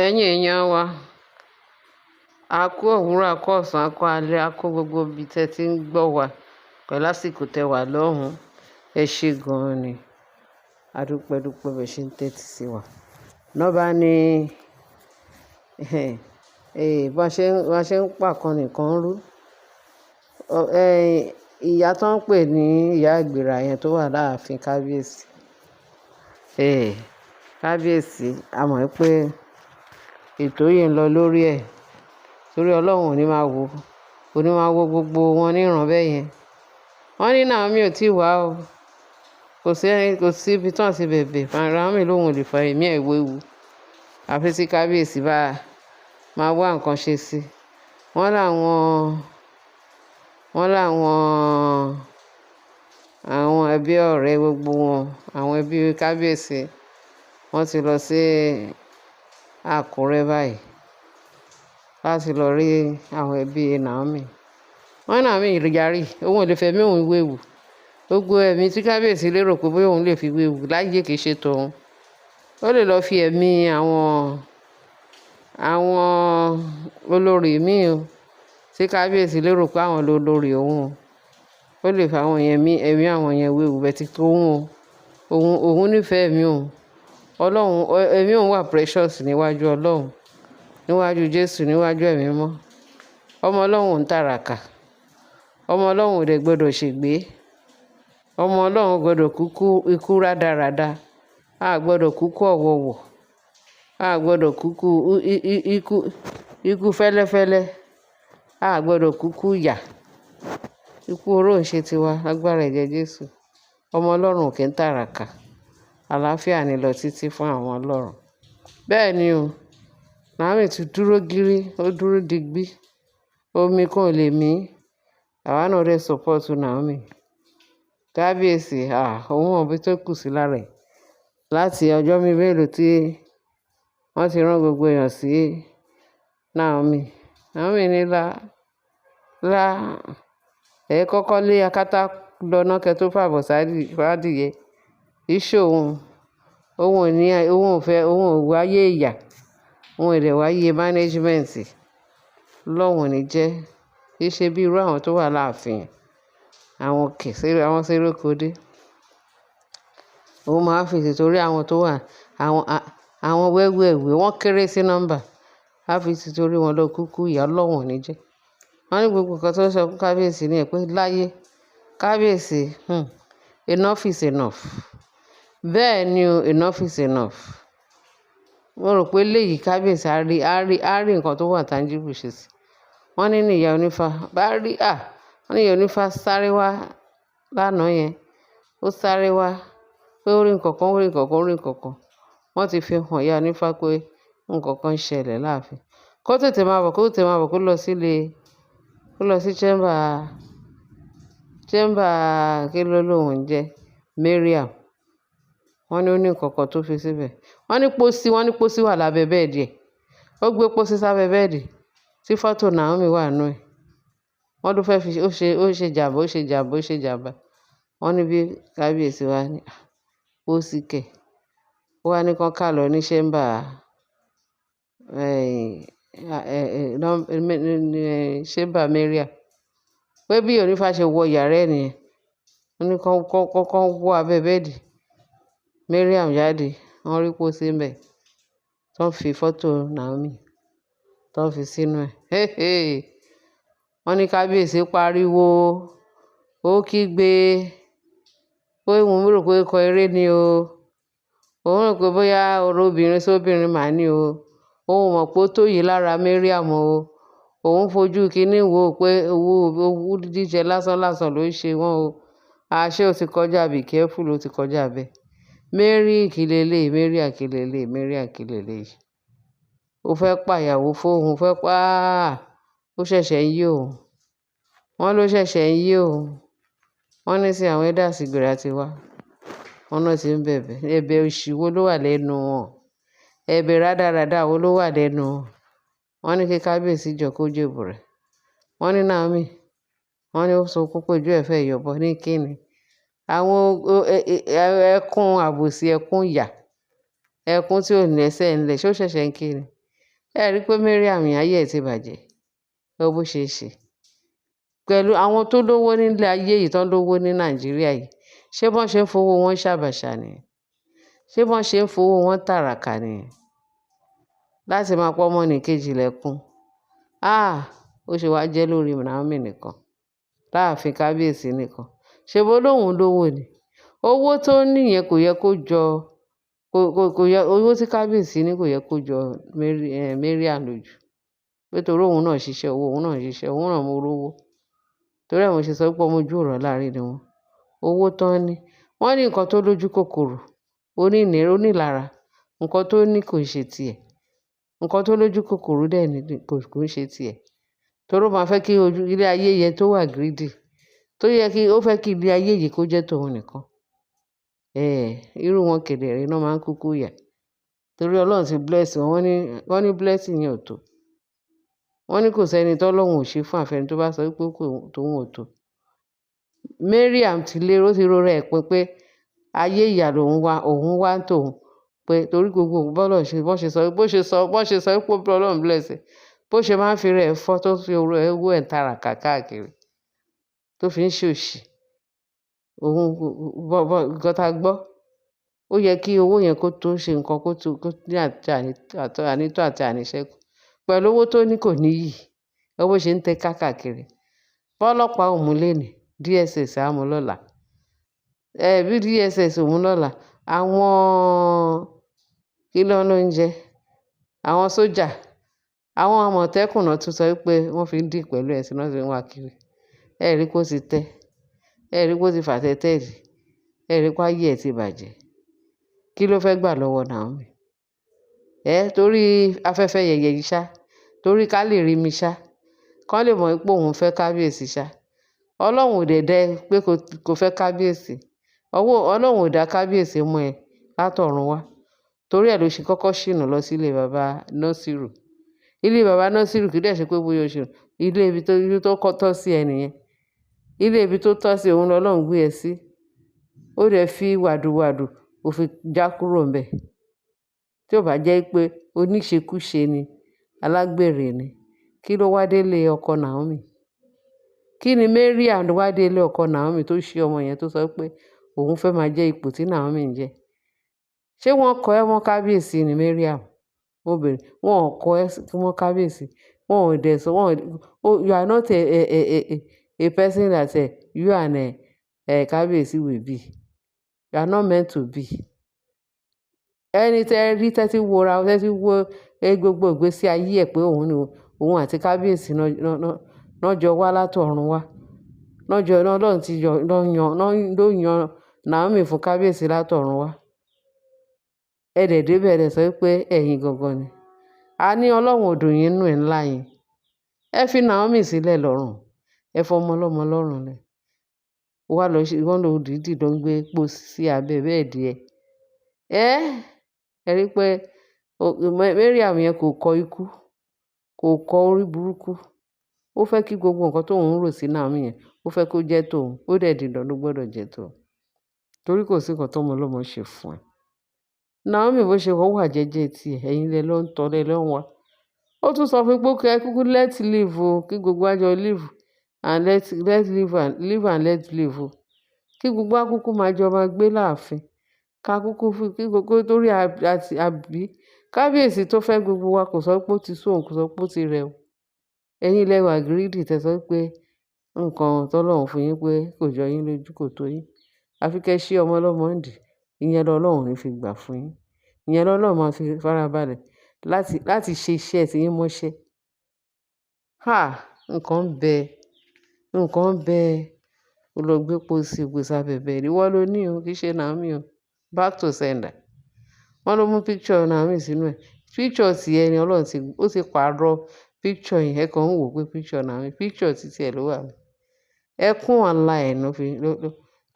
Ẹ̀yin èèyàn wa, a kú òwúrọ̀, a kú ọ̀sán, a kú alẹ́, a kú gbogbo ibi tí ẹ ti ń gbọ́ wa pẹ̀lú àsìkò tẹ wà lọ́hùn. Ẹ ṣe gan-an ni. A dúpẹ́ dúpẹ́ bẹ́ẹ̀ ṣe ń tẹ́tí sí wa. Ná bá ní, bá ṣe ń pàkan nìkan rú. Ìyá tó ń pè ní ìyá ìgbéra yẹn tó wà láàfin kábíyèsí. Kábíyèsí, a mọ̀ pé ètò yìí ń lọ lórí ẹ̀. Torí Ọlọ́run ò ní máa wo, kò ní máa wo gbogbo wọn níran bẹ́ẹ̀ yẹn. Wọ́n ní Naomi ò tí wá o. Kò sí ẹni, kò sí ibi tí wọ́n ti bẹ̀bẹ̀. Naomi lóhun ò lè fa ẹ̀mí ẹ̀ wéwu. Àfi tí kábíyèsí bá máa wá nǹkan ṣe sí i. Wọ́n láwọn, wọ́n láwọn, àwọn ẹbí ọ̀rẹ́ gbogbo wọn, àwọn ẹbí kábíyèsí, wọ́n ti lọ sí Àkúrẹ́ báyìí láti lọ rí àwọn ẹbí Naomi. Wọ́n Naomi yarí, òun ò lè fẹ̀mí òun wéwu. Gbogbo ẹ̀mí tí kábíyèsí lérò pé bóyá òun lè fi wéwu láyé kì í ṣe tòun. Ó lè lọ fi ẹ̀mí àwọn, àwọn olórí míì o tí kábíyèsí lérò pé àwọn lolórí òun o. Ó lè fi àwọn yẹn mí, ẹ̀mí àwọn yẹn wéwu but tí òun o. Òun, òun nífẹ̀ẹ́ ẹ̀mí òun. Ọlọ́run, ẹ̀mí òun wà precious níwájú Ọlọ́run, níwájú Jésù, níwájú ẹ̀mí mímọ́. Ọmọ Ọlọ́run ò ń tàràkà. Ọmọ Ọlọ́run ò dẹ̀ gbọdọ̀ ṣègbé. Ọmọ Ọlọ́run ò gbọdọ̀ kúkú ikú rádaràda. A gbọdọ̀ kúkú ọ̀wọ̀wọ̀. A gbọdọ̀ kúkú ikú, ikú fẹ́lẹ́fẹ́lẹ́. A gbọdọ̀ kúkú ìyà. Ikú oró ń ṣe tiwa lágbára ẹ̀jẹ̀ Jésù. Ọmọ Ọlọ́run ò kí ń tàràkà. Àlàáfíà ni lọ títí fún àwọn Ọlọ́run. Bẹ́ẹ̀ ni o. Naomi ti dúró gírí, ó dúró digbí. Omi kan ò lè mí. Àwa náà dẹ̀ support Naomi. Kábíyèsí, à, òun mọ̀ bí tó kù sí lára ẹ̀. Láti ọjọ́ mélòó tí wọ́n ti rán gbogbo èèyàn sí Naomi. Naomi ní lá, lá, ẹ kọ́kọ́ lé akátá lọ ná kẹ́ tó fàbọ̀ fádìyẹ. Kì í òun. Òun ò ní, òun ò fẹ́, òun ò wáyé ìyà. Òun ò dẹ̀ wáyé management. Ọlọ́run ò ní jẹ́. Kì í ṣe bí irú àwọn tó wà láàfin. Àwọn kẹ̀, àwọn sérókódé. Òun máa fi tìtorí àwọn tó wà, àwọn, àwọn wẹ́wẹ̀wẹ́ wọ́n kéré sí nọ́mbà. A fi tìtorí wọn lọ kúkú ìyà. Ọlọ́run ò ní jẹ́. Wọ́n ní gbogbo nǹkan tó ń sọ fún kábíyèsí ní ẹ̀ pé láyé kábíyèsí, enough is enough. Bẹ́ẹ̀ ni o, enough is enough. Mo rò pé léyìí kábíyèsí á rí, á rí, á rí nǹkan tó wà tangible ṣe sí. Wọ́n ní ní ìyá onífá bá rí, à, wọ́n ní ìyá onífá sáré wá lánàá yẹn. Ó sáré wá pé ó rí nǹkan kan, ó rí nǹkan kan, ó rí nǹkan kan. Wọ́n ti fi hàn ìyá onífá pé nǹkan kan ń ṣẹlẹ̀ láàfin. Kó tètè máa bọ̀, kó tètè máa bọ̀, kó lọ sílé, kó lọ sí chamber, chamber kí ló lóhùn jẹ́, Mariam. Wọ́n ní ó ní nǹkan kan tó fi síbẹ̀. Wọ́n ní pósí, wọ́n ní pósí wà lábẹ́ bẹ́ẹ̀dì ẹ̀. Ó gbé pósí sábẹ́ bẹ́ẹ̀dì tí fọ́tò Naomi wà nínú ẹ̀. Wọ́n ló fẹ́ fi, ó ṣe jàmbá, ó ṣe jàmbá, ó ṣe jàmbá. Wọ́n ní bí kábíyèsí wá ní, pósí kẹ̀. Ó wá ní kí wọ́n ká lọ ní chamber, chamber Mariam. Pé bí onífá ṣe wọ yàrá ẹ̀ nìyẹn. Wọ́n ní kí wọ́n, kí wọ́n wọ abẹ́ bẹ́ẹ̀dì Mariam jáde. Wọ́n rí pósí ńbẹ̀ tó ń fi fọ́tò Naomi tó ń fi sínú ẹ̀. Hey, hey. Wọ́n ní kábíyèsí pariwo, ó kígbe pé òun rò pé ó kọ eré ni o. Òun rò pé bóyá ọ̀rọ̀ obìnrin sóbinrin mà ní o. Òun ò mọ̀ pé ó tó yìí lára Mariam o. Òun fojú kíní wò pé owó, owú jíjẹ lásán lásán ló ń ṣe wọ́n o. Àṣé ó ti kọjá be careful, ó ti kọjá bẹ́ẹ̀. Mary kí leleyi, Mariam kí leleyi, Mariam kí leleyi. Ó fẹ́ pa ìyàwó fún òun, ó fẹ́ pa á. Ó ṣẹ̀ṣẹ̀ ń yé òun. Wọ́n ló ṣẹ̀ṣẹ̀ ń yé òun. Wọ́n ní sí àwọn elders ìgbéra ti wá. Wọ́n náà ti ń bẹ̀bẹ̀. Ẹ̀bẹ̀ òṣì wo ló wà lẹ́nu wọn? Ẹ̀bẹ̀ rádaràda wo ló wà lẹ́nu wọn? Wọ́n ní kí kábíyèsí jọ kó jèbù rẹ̀. Wọ́n ní Naomi, wọ́n ní ó sunkún pé ojú ẹ̀ fẹ́ yọ̀bọ ní kíni. Àwọn ẹkún àbòsí, ẹkún ìyà, ẹkún tí ò ní ẹsẹ̀ ńlẹ̀, ṣé ó ṣẹ̀ṣẹ̀ ń ké ni? Ẹ rí i pé Mariam yẹn, ayé ẹ̀ ti bàjẹ́. Ẹ wo bó ṣe ń ṣe. Pẹ̀lú àwọn tó lówó nílé ayé yìí, tán lówó ní Nàìjíríà yìí, ṣé bọ́n ṣe ń fowó wọn ṣàbàṣà nìyẹn? Ṣé bọ́n ṣe ń fowó wọn tàràkà nìyẹn? Láti máa pọ́n ọmọnìkejì lẹ́kún. Ah! Ó ṣe wá jẹ́ lórí Naomi nìkan. Láàfin kábíyèsí nìkan. Ṣé bó lóhùn lówó ni? Owó tó ní yẹn kò yẹ kó jọ, kò, kò, kò yẹ, owó tí kábíyèsí ní kò yẹ kó jọ Mariam lójú. Pé torí òun náà ṣiṣẹ́ owó, òun náà ṣiṣẹ́, òun náà mú owó. Torí ẹ mo ṣe sọ pé ọmọ ojú ọ̀rọ̀ láàrin ni wọ́n. Owó tán ní. Wọ́n ní nǹkan tó lójú kòkòrò, onílára. Nǹkan tó ní kò ṣe ti ẹ̀. Nǹkan tó lójú kòkòrò dẹ̀ ní kò ń ṣe ti ẹ̀. Torí ó máa fẹ́ kí ojú ilé ayé yẹn tó wà greedy. Tó yẹ kí ó fẹ́ kí ilé ayé yìí kó jẹ́ tòun nìkan. Irú wọn kedere náà máa ń kúkú yà. Torí Ọlọ́run ti bless wọn. Wọ́n ní blessing yẹn ò tó. Wọ́n ní kò sí ẹni tí Ọlọ́run ò ṣe fún àfẹ́ni tó bá sọ wípé tòun ò tó. Mariam ti lérò, ó ti ro rẹ̀ pin pé ayé ìyà lòun wá, òun wá ń tòun. Pé torí gbogbo bọ́lọ̀ ṣe, bó ṣe sọ, bó ṣe sọ, bó ṣe sọ wípé Ọlọ́run bless ẹ. Bó ṣe máa ń fi rẹ̀ fọ́ tó fi owó ẹ̀ tàràkà káàkiri. Tó fi ń ṣe òṣì. Òun, bọ́, bọ́, nǹkan tá gbọ́. Ó yẹ kí owó yẹn kó tó ṣe nǹkan kó tó, kó ní ànító àti àníṣẹ́kù. Pẹ̀lú owó tó ní kò níyì. Ẹ wo bó ṣe ń tẹ káàkiri. Bọ́lọ́pàá ò mú léèní, DSS á mú lọ́la. Bí DSS ò mú lọ́la, àwọn kí ló ń jẹ́? Àwọn sójà, àwọn àmọ̀tẹ́kùn náà tún sọ wípé wọ́n fi ń deal pẹ̀lú ẹ̀ tí wọ́n fi ń wá kiri. Ẹ rí pé ó ti tẹ́. Ẹ rí pé ó ti fà tẹ́tẹ́ rí. Ẹ rí pé ayé ẹ̀ ti bàjẹ́. Kí ló fẹ́ gbà lọ́wọ́ Naomi? Torí afẹ́fẹ́ yẹ̀yẹ̀ yìí ṣá. Torí ká lè rí mi ṣá. Kán lè mọ̀ wípé òun fẹ́ kábíyèsí ṣá. Ọlọ́run ò dẹ̀ dá ẹ pé kò fẹ́ kábíyèsí. Ọwọ́ Ọlọ́run ò dá kábíyèsí mọ́ ẹ látọ̀run wá. Torí ẹ ló ṣe kọ́kọ́ ṣìnà lọ sí ilé bàbá Nasiru. Ilé bàbá Nasiru kì í dẹ̀ ṣe pé bóyá o ṣìnà. Ilé ibi tó kọ́ tọ́ sí ẹ nìyẹn. Ilé ibi tó tọ́ sí òun lọ́lọ́run gbé ẹ sí. Ó dẹ̀ fi wàdùwàdù, ó fi já kúrò níbẹ̀. Tí ó bá jẹ́ pé oníṣekúṣe ni, alágbèrè ni. Kí ló wá dé ilé ọkọ Naomi? Kí ni Mariam wá dé ilé ọkọ Naomi tó ṣe ọmọ yẹn tó sọ pé òun fẹ́ máa jẹ́ ipò tí Naomi ń jẹ́? Ṣé wọ́n kọ ẹ́ mọ́ kábíyèsí ni, Mariam? Obìnrin, wọ́n ò kọ ẹ́ mọ́ kábíyèsí. Wọ́n ò dẹ̀ sọ, wọ́n ò, you are not a person that you and kábíyèsí will be. You are not meant to be. Ẹni tẹ rí tẹ́ tí wo ra, tẹ́ tí wo gbogbo ìgbésí ayé ẹ̀ pé òun ni òun àti kábíyèsí náà jọ wá látọ̀run wá. Náà jọ, Ọlọ́run ti yọ, ló yan, ló yan Naomi fún kábíyèsí látọ̀run wá. Ẹ dẹ̀ dé bẹ̀, ẹ dẹ̀ sọ wípé ẹ̀yin gangan ni. A ní Ọlọ́run ò dùn yín nínú ẹ̀ ńlá yín. Ẹ fi Naomi sílẹ̀ lọ́rùn. Ẹ fọmọ ọlọ́mọ lọ́rùn lẹ̀. Ó wá lọ ṣe, wọ́n lọ dìídì lọ ń gbé pósí sí abẹ́ bẹ́ẹ̀dì ẹ. Ẹ rí pé Mariam yẹn kò kọ ikú, kò kọ orí burúkú. Ó fẹ́ kí gbogbo nǹkan tó ń rò sí Naomi yẹn, ó fẹ́ kó jẹ́ tòun. Ó dẹ̀ di dandan, ó gbọdọ̀ jẹ́ tòun. Torí kò sí nǹkan tó ọmọ ọlọ́mọ ṣe fún ẹ. Naomi bó ṣe wà jẹ́jẹ́ tí ẹ, ẹ̀yin lẹ ló ń tọ́ lẹ ló ń wá. Ó tún sọ fún pé kí ẹ kúkú let live o, kí gbogbo wa jọ live and let live and live and let live o. Kí gbogbo wa kúkú máa jọ máa gbé láàfin. Ká kúkú fún kí gbogbo torí àti àbí kábíyèsí tó fẹ́ gbogbo wa kò sọ pé ó ti sú òun, kò sọ pé ó ti rẹ o. Ẹ̀yin lẹ wà greedy tẹ sọ pé nǹkan tó Ọlọ́run fún yín pé kò jọ yín lójú, kò tó yín. Àfi kí ẹ ṣí ọmọ ọlọ́mọ ń dì. Ìyẹn lọ́lọ́run ní fi gbà fún yín. Ìyẹn lọ́lọ́run máa fi farabalẹ̀ láti ṣe iṣẹ́ tí yín mọ́ṣẹ́. Ha! Nǹkan ń bẹ, nǹkan ń bẹ. Ó lọ gbé pósí gbé sábẹ́ bẹ́ẹ̀dì. Ìwọ ló ní o, kì í ṣe Naomi o. Back to sender. Wọ́n ló mú picture Naomi sínú ẹ̀. Picture tí ẹni Ọlọ́run ti, ó ti pàrọ̀ picture yẹn. Ẹ kàn ń wò pé picture Naomi, picture títí ẹ ló wà. Ẹkún ọ̀la ẹ̀ ló fi, ló, ló,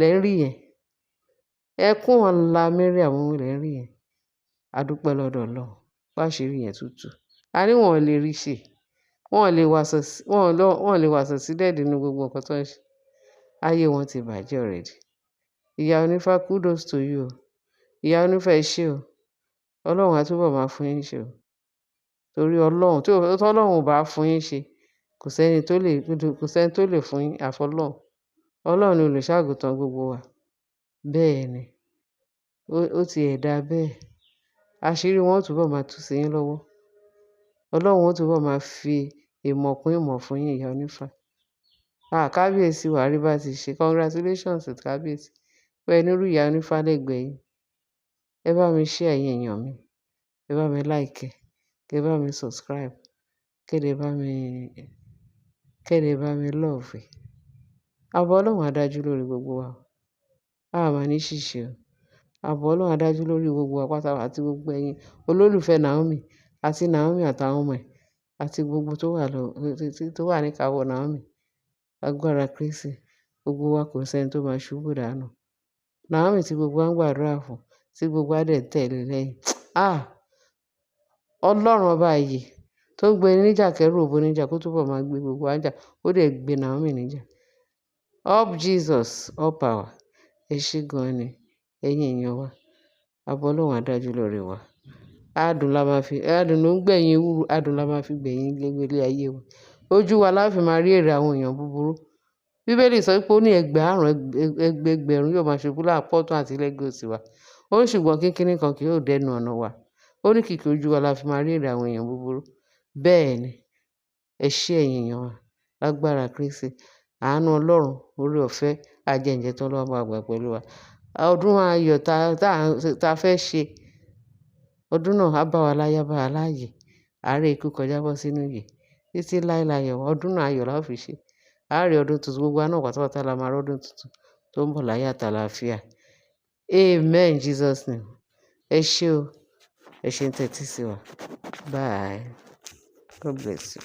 lẹ́ ń rí yẹn. Ẹkún ọ̀la Mariam lẹ́ ń rí yẹn. A dúpẹ́ lọ́dọ̀ Ọlọ́run. Pé àṣírí yẹn tútù. A ní wọn ò lè rí ṣe. Wọ́n ò lè wá succeeded nínú gbogbo nǹkan tó ń ṣe. Ayé wọn ti bàjẹ́ already. Ìyá onífá, kudos to you o. Ìyá onífá, ẹ ṣé o. Ọlọ́run á túbọ̀ máa fún yín ṣe o. Torí Ọlọ́run, tí Ọlọ́run ò bá fún yín ṣe, kò sẹ́ni tó lè, kò sẹ́ni tó lè fún yín àfi Ọlọ́run. Ọlọ́run ni olùṣọ́-àgùntàn gbogbo wa. Bẹ́ẹ̀ ni. Ó ti ẹ̀ dá bẹ́ẹ̀. Àṣírí wọn ó túbọ̀ máa tú sí yín lọ́wọ́. Ọlọ́run ó túbọ̀ máa fi ìmọ̀ kún ìmọ̀ fún yín, ìyá onífá. Ah, kábíyèsí, wà á rí bá ti ṣe. Congratulations kábíyèsí. Pé ẹ nírú ìyá onífá lẹ́gbẹ̀ẹ́ yín. Ẹ bá mi share, ẹ̀yin èèyàn mi. Ẹ bá mi like, kẹ bá mi subscribe, kẹ́ dẹ̀ bá mi love ẹ. Ààbò Ọlọ́run á dájú lórí gbogbo wa. A máa ní ṣìṣe o. Ààbò Ọlọ́run á dájú lórí gbogbo wa pátá àti gbogbo ẹ̀yin olólùfẹ́ Naomi àti Naomi àtàwọn ọmọ ẹ̀ àti gbogbo tó wà lọ, tó wà ní ìkáwọ́ Naomi. Agbára Kristi, gbogbo wa kò sí ẹni tó máa ṣubú dànù. Naomi tí gbogbo wa ń gbàdúrà fún, tí gbogbo wa dẹ̀ ń tẹ̀lé lẹ́yìn. Ah! Ọlọ́run ọba ìyè tó ń gbé níjà kẹ́rù òbó níjà kó túbọ̀ máa gbé gbogbo wa níjà, ó dẹ̀ gbé Naomi níjà. Up Jesus, up power. Ẹ ṣé gan ni, ẹ̀yin èèyàn wa. Ààbò Ọlọ́run á dájú lórí wa. Adùn la máa fi, adùn ló ń gbẹ̀yìn ewúro, adùn la máa fi gbẹ̀yìn gbogbo ilé ayé wa. Ojú wa la fi máa rí èrè àwọn èèyàn búburú. Bíbélì sọ pé ó ní ẹgbàárùn ẹgbẹẹgbẹ̀rún yóò máa ṣubú lápá ọ̀tún àti lẹ́gbẹ̀ẹ́ òsì wa. Ó ní ṣùgbọ́n kínkínní kan kì yóò dẹnu ọ̀nà wa. Ó ní kìkì ojú wa la fi máa rí èrè àwọn èèyàn búburú. Bẹ́ẹ̀ ni. Ẹ ṣé, ẹ̀yin èèyàn wa. Lágbára Kristi. Àánú Ọlọ́run, oore ọ̀fẹ́, ajẹ́njẹ́ tó Ọlọ́run máa gbà pẹ̀lú wa. Ọdún ayọ̀ ta fẹ́ ṣe, ọdún náà á bá wa láyé, á bá wa láàyè. Àárẹ̀ ikú kọjá bọ́ sínú ìyè. Títí láéláé ayọ̀, ọdún náà ayọ̀ la ó fi ṣe. A rí ọdún tuntun, gbogbo wa náà pátápátá la máa rí ọdún tuntun tó ń bọ̀ láyé àtàlàáfíà. Amen in Jesus name. Ẹ ṣé o. Ẹ ṣé ń tẹ́tí sí wa. Bye. God bless you.